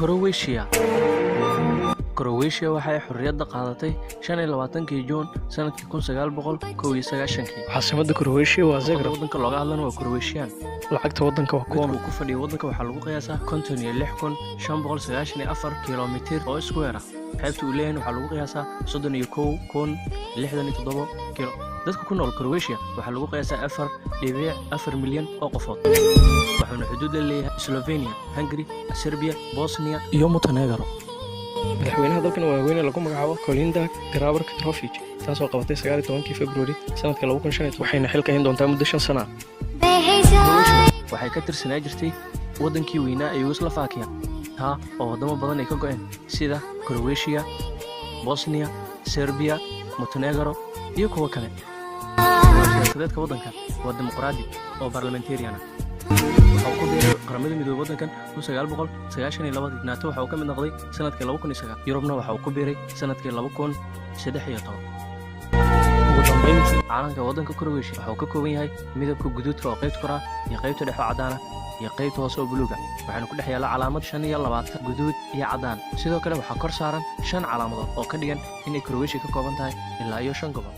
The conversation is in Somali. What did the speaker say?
Croatia. Croatia waxa ay xorriyadda qaadatay 25-kii Juun sanadkii 1991-kii. Caasimadda Croatia waa Luqadda Zagreb. waddanka looga hadlana waa Croatian. Lacagta waddanka waa Midka kuna. uu ku fadhiyo waddanka waxaa lagu qiyaasaa 56,594 kilomitir oo square ah. Xeebta uu leeyahay waxaa lagu qiyaasaa 31,067 kilo. Dadka ku nool Croatia waxaa lagu qiyaasaa 4.4 milyan oo qofood. Wuxuuna xuduud la leeyahay Slovenia, Hungary, Serbia, Bosnia iyo Montenegro. Madaxweynaha dalkan waa haweeney lagu magacaabo Kolinda Grabar Kitarovic, taasoo qabatay 19-kii Februari sanadka 2015, waxayna xilka hayn doontaa muddo 5 sano ah. Croatia waxay ka tirsanaa jirtay waddankii weynaa ee Yugoslavia, taa oo waddamo badan ay ka go'een, sida Croatia, Bosnia, Serbia, Montenegro iyo kuwo kale. Siyaasadeedka waddanka waa dimuqraadi oo parliamentarian ah. Waxa uu ku biiray Qaramada Midoobay waddankan 1992-dii. NATO waxa uu ka mid noqday sanadkii 2009. Yurubna waxa uu ku biiray sanadkii 2013. Ugu dambeyntii, Calanka waddanka Croatia waxa uu ka kooban yahay midabka guduudka oo qaybta kor ah iyo qaybta dhexe oo caddaan ah iyo qaybta hoose oo buluug ah, waxaana ku dhex yaalla calaamad 25 guduud iyo caddaan. Sidoo kale waxaa kor saaran shan calaamadood oo ka dhigan inay Croatia ka kooban tahay ilaa iyo shan gobol.